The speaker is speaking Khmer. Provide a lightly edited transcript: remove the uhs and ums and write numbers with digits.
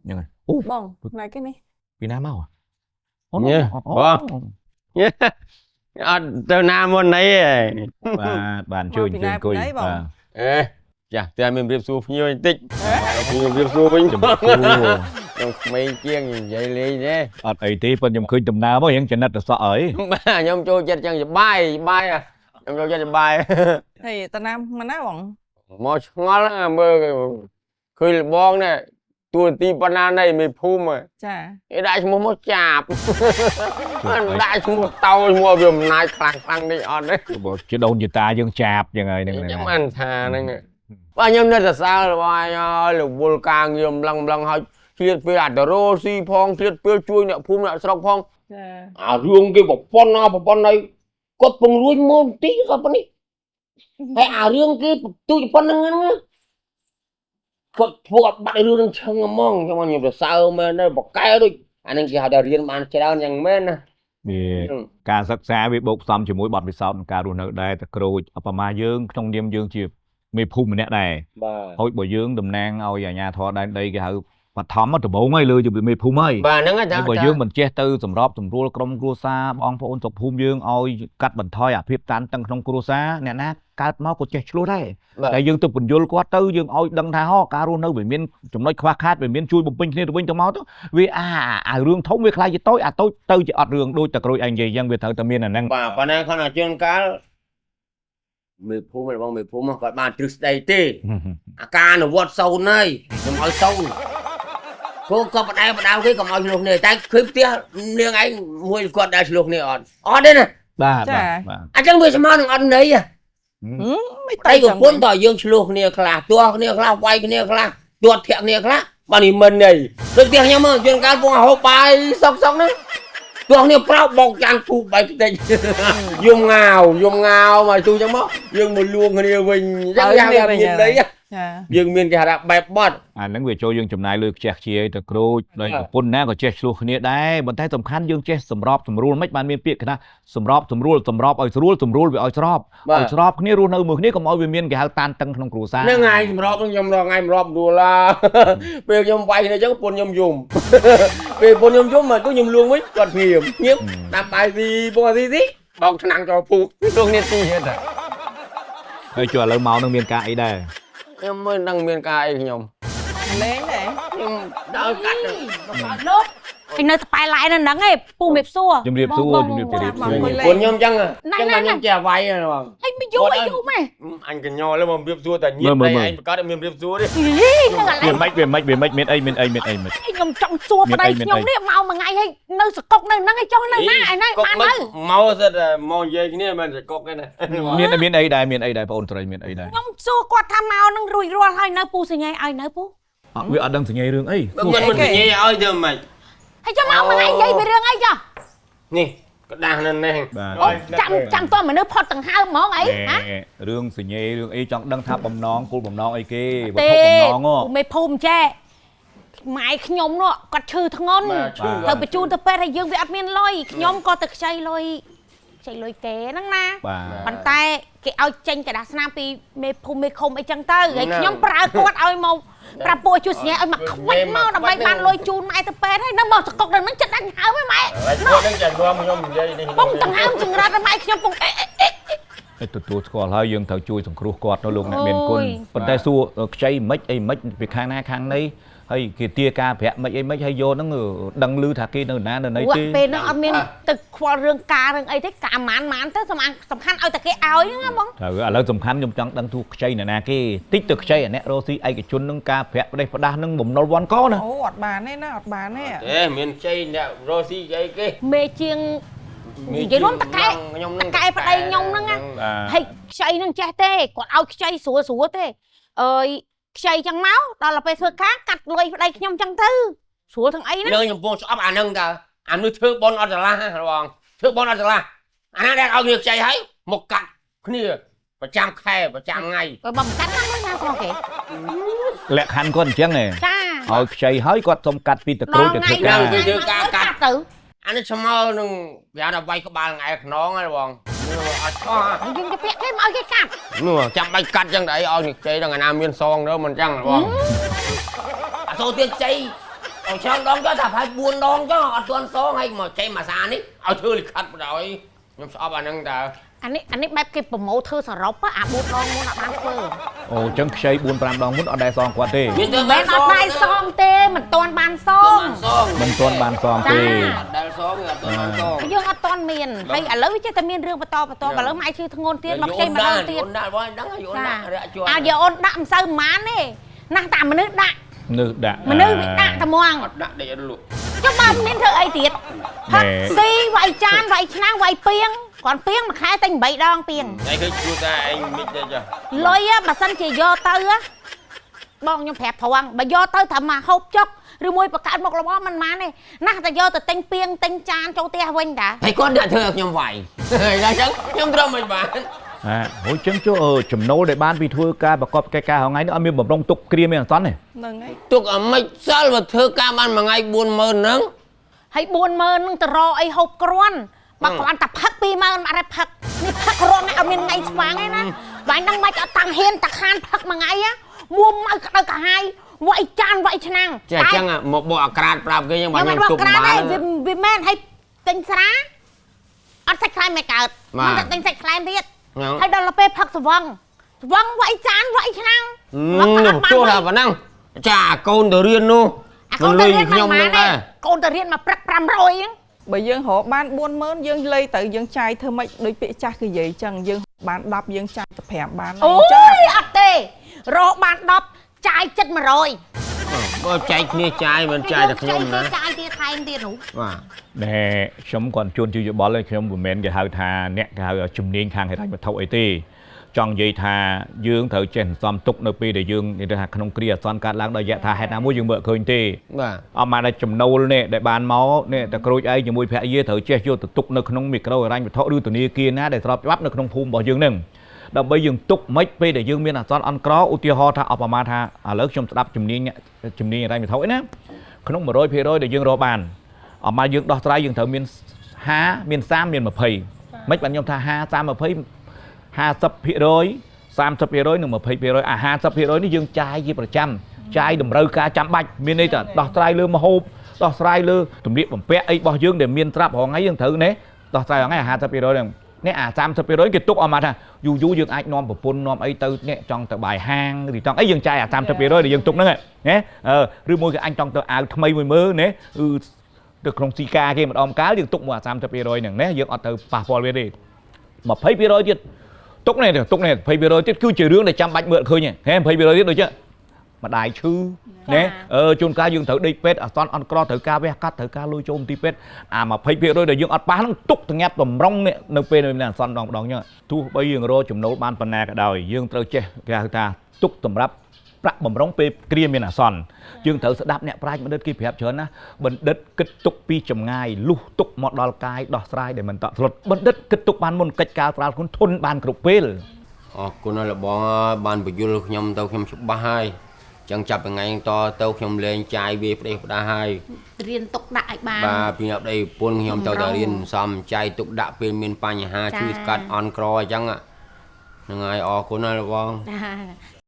ហ្នឹងហើយអូ បងណែគេនេះ ពីណាមកអូ ញ៉េបង អត់ទៅណាមុនអីទេ បាទបាទអញ្ជើញអញ្ជើញអង្គុយបាទ អេចាស់តែមានរៀបសួរភ្ញៀវបន្តិចភ្ញៀវរៀបសួរវិញ ជំរាបសួរ ខ្ញុំក្មេងជាងនិយាយលេងទេ អត់អីទេប៉ុន្តែខ្ញុំឃើញដំណើរមករៀងចំណិតទៅសក់អី បាទខ្ញុំចូលចិត្តចឹងសបាយសបាយខ្ញុំចូលចិត្តសបាយ ហើយតាណាមកណាបង មកឆ្ងល់ហ្នឹងមើលឃើញលបងនេះទួនាទីប៉ុណ្ណានៃមេភូមិ ចា គេដាក់ឈ្មោះមកចាប់បានដាក់ឈ្មោះតោឈ្មោះវាអំណាចខ្លាំងខ្លាំងនេះអត់ទេ បើជាដូនជាតាយើងចាប់ចឹងហើយហ្នឹង ខ្ញុំអានថាហ្នឹងបាទខ្ញុំនៅសរសើររបស់អញហើយរវល់ការងារម្លឹងម្លឹងហើយឆ្លៀតពេលអត្តរោស៊ីផងឆ្លៀតពេលជួយអ្នកភូមិអ្នកស្រុកផង ចា អារឿងគេប្រពន្ធណាប្រពន្ធអីគាត់ពង្រួញមកបន្តិចគាត់ប៉ុណ្នេះហើយអារឿងគេទូចប៉ុណ្្នឹងហ្នឹងគាត់ធ្វើអត់បាត់រឿងនឹងឈឹងហ្មងខ្ញុំខ្ញុំសរសើរមែនដែរបកកែដូចអានឹងគេហៅថារៀនបានច្រើនយ៉ាងមែនណា វាការសិក្សាវាបូកផ្សំជាមួយបទពិសោធន៍ក្នុងការរស់នៅដែរតែក្រូចអបមាយើងក្នុងនាមយើងជាមេភូមិម្នាក់ដែរ បាទ ហើយបើយើងតំណាងឲ្យអាជ្ញាធរដែនដីគេហៅបឋមដំបូងហើយលើជាមេភូមិហើយ បាទហ្នឹងហើយ ហើយបើយើងមិនចេះទៅសម្របសម្រួលក្រុមគ្រួសារបងប្អូនស្រុកភូមិយើងឲ្យកាត់បន្ថយអាភាពតានតឹងក្នុងគ្រួសារអ្នកណាកើតមកក៏ចេះឆ្លោះដែរតែយើងទៅពន្យល់គាត់ទៅយើងឲ្យដឹងថាហោការរស់នៅវាមានចំណុចខ្វះខាតវាមានជួយបំពេញគ្នាទៅវិញទៅមកទៅវាអាអារឿងធំវាខ្លាយជាតូចអាតូចទៅជាអត់រឿងដូចតែក្រួយឯងនិយាយអញ្ចឹងវាត្រូវតែមានអាហ្នឹង បាទប៉ុន្តែគាត់ថាជួនកាលមេភូមិរបស់មេភូមិគាត់បានទ្រឹស្ដីទេអាការអនុវត្តសូន្យហើយខ្ញុំឲ្យសូន្យគោក៏បដៅបដៅគេកុំឲ្យឆ្លោះគ្នាតែឃើញផ្ទះនាងឯងមួយគាត់ដែលឆ្លោះគ្នាអត់អត់ទេណា បាទបាទបាទ អញ្ចឹងវាស្មើនឹងអត់ន័យ មិន តែប្រពន្ធតើយើងឆ្លោះគ្នាខ្លះទាស់គ្នាខ្លះវាយគ្នាខ្លះទាត់ធាក់គ្នាខ្លះបាទនេះមិនន័យដូចផ្ទះខ្ញុំជួនកាលពងហូបបាយសុកសុកហ្នឹងទាស់គ្នាប្រោបបោកចានពូបែកផ្ទិច យំងាវយំងាវមកទូចឹងមកយើងមកលួងគ្នាវិញអញ្ចឹងយ៉ាងវាមានន័យ ចា យើងមានគេហៅថាបែបបត់ អាហ្នឹងវាចូលយើងចំណាយលើខ្ជះខ្ជាយទៅក្រូចដោយប្រពន្ធណាក៏ចេះឆ្លោះគ្នាដែរប៉ុន្តែសំខាន់យើងចេះសម្របសម្រួលមិនបានមានពាក្យថាសម្របសម្រួលសម្របឲ្យស្រួលសម្រួលវាឲ្យស្រប បាទ ឲ្យស្របគ្នារស់នៅមួយគ្នាកុំឲ្យវាមានគេហៅតានតឹងក្នុងគ្រួសារ ហ្នឹងហើយសម្របនឹងខ្ញុំរងថ្ងៃសម្របសម្រួលឡា ពេលខ្ញុំវាយគ្នាអញ្ចឹងពុនខ្ញុំយំ ពេលពុនខ្ញុំយំមកទូខ្ញុំលួងវិញគាត់ងៀមងៀមតាមបាយស៊ីពងអាស៊ីស៊ីបោកឆ្នាំងចូលពុះលួងគ្នាទីទៀតតែ ហើយជួឥឡូវមកនឹងមានការអីដែរ ខ្ញុំមិនដឹងមានការអីខ្ញុំ លេងដែរ ខ្ញុំដើរកាត់ទៅ លោកឯនៅតប៉ែឡែនៅហ្នឹងឯងពូមេបសួរ ជំរាបសួរជំរាបជំរាបសួរ ពុនខ្ញុំអញ្ចឹងអញ្ចឹងមកខ្ញុំចេះវាយហ្នឹងបង ហើយមិនយូរអីយូរម៉េះ អញកញ្ញលើមករៀបសួរតែញៀតតែឯងប្រកាសមានរៀបសួរទេ យីហ្នឹងឥឡូ វា វ មិនវាមិនវាមិនមានអីមានអីមានអីមិន ខ្ញុំចង់សួរប្តីខ្ញុំនេះមកមួយថ្ងៃហើយនៅសកុកនៅហ្នឹងឯងចង់នៅណាឯណាបាននៅ មកសិតមកនិយាយគ្នាមិនសកុកទេណា មានមានអីដែរមានអីដែរបងអូនត្រីមានអីដែរ ខ្ញុំសួរគាត់ថាមកនឹងរួចរាល់ហើយនៅពូសញ្ញាឲ្យនៅពូ អត់វាអត់ដឹងសញ្ញារឿងអី បើមិនមិននិយាយឲ្យទៅមិន ហើយចាំមកមួយថ្ងៃនិយាយពីរឿងអីចុះ នេះក្តាស់នៅនេះ បាទ ចាំចាំតមនុស្សផុតដង្ហើមហ្មងអីហ៎ រឿងសញ្ញារឿងអីចង់ដឹងថាបំណងគោលបំណងអីគេវត្ថ ទេ ុបំណង ពូមេភូមិចេះម៉ែខ្ញុំនោះគាត់ឈឺធ្ងន់ បាទឈឺ ត្រូវបញ្ជូនទៅពេទ្យហើយយើងវាអត់មានលុយខ្ញុំក៏ទៅខ្ចីលុយខ្ចីលុយគេហ្នឹងណា បាទ ប៉ុន្តែគេឲ្យចេញกระดาษស្នាមពីមេភូមិមេឃុំអីចឹងទៅហើយខ្ញុំប្រើគាត់ឲ្យមកប្រាប់ពួកឲ្យជួយសញ្ញាឲ្យមកខ្វាច់មកដើម្បីបានលុយជូនម៉ែទៅពេទ្យហើយនៅមកសកុកដល់ហ្នឹងចិត្តដាច់ហើមហើយម៉ែ ហើយគាត់នឹងចាំនាំខ្ញុំនិយាយនេះ ពងដង្ហើមចង្រិតហើយម៉ែខ្ញុំពងអេអេអេ ឯទទួលស្គាល់ហើយយើងត្រូវជួយសង្គ្រោះគាត់នៅលោកអ្នកមានគុណ អូយ ប៉ុន្តែសួរខ្ចីមិនអីមិនពីខាងណាខាងណីហើយគេទាការប្រាក់មិនអីមិនហើយយកហ្នឹងដឹងឮថាគេនៅណានៅណីទេ ពេលហ្នឹងអត់មានទៅខ្វល់រឿងការរឿងអីទេការម៉ានម៉ានទៅសំខាន់ឲ្យតែគេឲ្យហ្នឹងណាបង ត្រូវឥឡូវសំខាន់ខ្ញុំចង់ដឹងទូខ្ចីអ្នកណាគេតិចទៅខ្ចីអាអ្នករស់ស៊ីឯកជននឹងការប្រាក់ផ្ដេសផ្ដាស់នឹងបំណុលវ៉ាន់កណា អូអត់បានទេណាអត់បានទេ ទេមានជ័យអ្នករស់ស៊ីអីគេ មេជាងនិយាយរួមតកែ ខ្ញុំ តកែប្តីខ្ញុំហ្នឹងណាហើយខ្ចីហ្នឹងចេះទេគាត់ឲ្យខ្ចីស្រួលស្រួលទេអើយខ្ចីចឹងមកដល់ពេលធ្វើការកាត់លុយប្តីខ្ញុំចឹងទៅស្រួលទាំងអីហ្នឹង លើខ្ញុំពងស្អប់អាហ្នឹងតើអានោះធ្វើបនអត់ចន្លោះបងធ្វើបនអត់ចន្លោះអាណាដែលឲ្យគ្នាខ្ចីហើយមកកាត់គ្នាប្រចាំខែប្រចាំថ្ងៃ បើមិនកាត់ណាលុយណាស្មោះគេ លក្ខខណ្ឌគាត់អញ្ចឹងឯង ចា ឲ្យខ្ចីហើយគាត់សុំកាត់ពីតក្រូចទៅធ្វើការ កាត់ទៅ អានេះស្មើនឹងវាថាវាយក្បាលថ្ងៃខ្នងហើយបងអត់អស់ ហើយយើងទៅពាក់គេមកឲ្យគេកាត់ នោះចាំបាច់កាត់ចឹងតែអីឲ្យខ្ចីដល់ថ្ងៃណាមានសងទៅមិនចឹងបងអាសូទៀតខ្ចី អោច្រើនដងចុះថាប្រហែល4ដងចុះអត់ទាន់សងហើយមកចេញមួយសានេះឲ្យធ្វើលិខិតបណ្ដោយខ្ញុំស្អប់អាហ្នឹងតើ អានេះបែបគេប្រម៉ូធ្វើសរុបអា4ដងមុនអត់បានធ្វើ អូអញ្ចឹងខ្ចី4 5ដងមុនអត់ដែលសងគាត់ទេ មិនមែនអត់ដែលសងទេមិនទាន់បានសង មិនទាន់បានសងទេ អត់ដែលសងអត់ទាន់បានសង យើងអត់ទាន់មានហើយឥឡូវវាចេះតែមានរឿងបន្តបន្តឥឡូវម៉ែឈឺធ្ងន់ទៀតមកខ្ចីម្ដងទៀត អូនដាក់បងដឹងហើយអូនដាក់រាក់ជាប់ អាយកអូនដាក់មិនសូវប៉ុន្មានទេណាស់តែមនុស្សដាក់មនុស្សវាដាក់តែហ្មង អត់ដាក់ដេកអត់លក់ ចុះបើមានធ្វើអីទៀតផឹកស៊ីវាយចានវាយឆ្នាំងវាយពីងគ្រាន់ពីងមួយខែតែ8ដងពីង តែគឺគ្រួសារឯងមិនទេចា លុយបើសិនជាយកទៅបងខ្ញុំប្រាប់ត្រង់បើយកទៅត្រូវមកហូបចុកឬមួយបង្កើតមុខរបរមិនបានទេណាស់តែយកទៅទិញពីងទិញចានចូលផ្ទះវិញតា ហើយគាត់អ្នកធ្វើឲ្យខ្ញុំវាយហើយដល់ចឹងខ្ញុំត្រូវមិនបាន អូចឹងចុះចំណូលដែលបានពីធ្វើការប្រកបកិច្ចការថ្ងៃនេះអត់មានបំរុងទុកគ្រាមានអសន្នទេ ហ្នឹងហើយ ទុកអាម៉េចសល់បើធ្វើការបានមួយថ្ងៃ40000ហ្នឹង ហើយ40000ហ្នឹងទៅរកអីហូបគ្រាន់បើគ្រាន់តែផឹក20000អត់ដែរផឹកនេះផឹករាល់ថ្ងៃអត់មានថ្ងៃស្វាងទេណាបាញ់ហ្នឹងមិនអត់តាំងហ៊ានតាខានផឹកមួយថ្ងៃមួម៉ៅក្តៅកាហាយវាយចានវាយឆ្នាំង ចេះអញ្ចឹងមកបកអាក្រាតប្រាប់គេចឹងបើខ្ញុំទុក បានវាមែនហើយទិញស្រាអត់សាច់ខ្លែមមិនកើតមិនតែទិញសាច់ខ្លែមទៀតហើយដល់ពេលផឹកស្វឹងស្វឹងវាយចានវាយឆ្នាំង ខ្ញុំទោះថាប៉ុណ្ណឹងចាកូនទៅរៀននោះ កូនទៅរៀនខ្ញុំនឹងដែរកូនទៅរៀនមកព្រឹក500ហ្នឹង បើយើងរកបាន40000យើងលៃទៅយើងចាយធ្វើម៉េចដូចពាក្យចាស់គឺនិយាយចឹងយើងបាន10យើងចាយទៅ5បាន អូយអត់ទេរកបាន10ចាយចិត្ត100 បើចែកគ្នាចាយមិនចាយតែខ្ញុំណា ចាយទៀតថែមទៀតនោះ បាទ ណែខ្ញុំគាត់ជួនជាយោបល់ឯងខ្ញុំមិនមែនគេហៅថាអ្នកគេហៅជំនាញខាងហិរញ្ញវត្ថុអីទេចង់និយាយថាយើងត្រូវចេះសន្សំទុកនៅពេលដែលយើងនិយាយថាក្នុងគ្រាអាសន្នកើតឡើងដោយយថាហេតុណាមួយយើងមើលឃើញទេ បាទ អត់បានតែចំណូលនេះដែលបានមកនេះតែក្រូចឯងជាមួយភរិយាត្រូវចេះយកទៅទុកនៅក្នុងមីក្រូហិរញ្ញវត្ថុឬធនាគារណាដែលស្របច្បាប់នៅក្នុងភូមិរបស់យើងនឹងដើម្បីយើងទុកមិនពេលដែលយើងមានអាសន្នអន់ក្រឧទាហរណ៍ថាអបមាថាឥឡូវខ្ញុំស្ដាប់ជំនាញហិរញ្ញវត្ថុឯណាក្នុង100%ដែលយើងរកបានអមយើងដោះស្រាយយើងត្រូវមាន50មាន30មាន20មិនបានខ្ញុំថា50 30 20 50% 30% និង20%អា50%នេះយើងចាយជាប្រចាំចាយតម្រូវការចាំបាច់មានន័យថាដោះស្រាយលើម្ហូបដោះស្រាយលើទំលៀកបំពាក់អីរបស់យើងដែលមានត្រាប់រាល់ថ្ងៃយើងត្រូវនេះដោះស្រាយរាល់ថ្ងៃអា50%ហ្នឹងនេះអា30%គេទុកអមថាយូរយូរយើងអាចនាំប្រពន្ធនាំអីទៅនេះចង់ទៅបាយហាងឬចង់អីយើងចាយអា30%ដែលយើងទុកហ្នឹងណាឬមួយគេអញចង់ទៅអាវថ្មីមួយមើលណាគឺទៅក្នុងស៊ីកាគេម្ដងកាលយើងទុកមួយអា30%ហ្នឹងណាយើងអត់ទៅប៉ះពាល់វាទេ20%ទៀតទុកនេះទុកនេះ20%ទៀតគឺជារឿងដែលចាំបាច់មើលឃើញហេ20%ទៀតដូចជាម្ដាយឈឺណាជួនកាលយើងត្រូវដេកពេទ្យអាសន្នអន់ក្រត្រូវការវះកាត់ត្រូវការលុយចូលមន្ទីរពេទ្យអា20%ដែលយើងអត់ប៉ះហ្នឹងទុកទាំងញាប់តម្រង់នេះនៅពេលមានអាសន្នម្ដងម្ដងហ្នឹងទោះបីយើងរកចំណូលបានប៉ុណ្ណាក៏ដោយយើងត្រូវចេះគេហៅថាទុកសម្រាប់ប្រាក់បំរុងពេលគ្រាមានអាសន្នយើងត្រូវស្ដាប់អ្នកប្រាជ្ញបណ្ឌិតគេប្រាប់ច្រើនណាបណ្ឌិតគិតទុកពីចម្ងាយលុះទុកមកដល់កាយដោះស្រាយដែលមិនតក់ស្លុតបណ្ឌិតគិតទុកបានមុនកិច្ចការត្រាល់ខ្លួនធន់បានគ្រប់ពេល អរគុណហើយបងបានបញ្យល់ខ្ញុំទៅខ្ញុំច្បាស់ហើយចឹងចាប់ថ្ងៃតទៅខ្ញុំលេងចាយវាផ្ដេសផ្ដាស់ហើយ រៀនទុកដាក់ឲ្យបាន បាទពីអ្នកប្តីប្រពន្ធខ្ញុំទៅតែរៀនសំចៃទុកដាក់ពេលមានបញ្ហាជួយស្កាត់អន់ក្រអញ្ចឹងហ្នឹងហើយអរគុណហើយបង ចា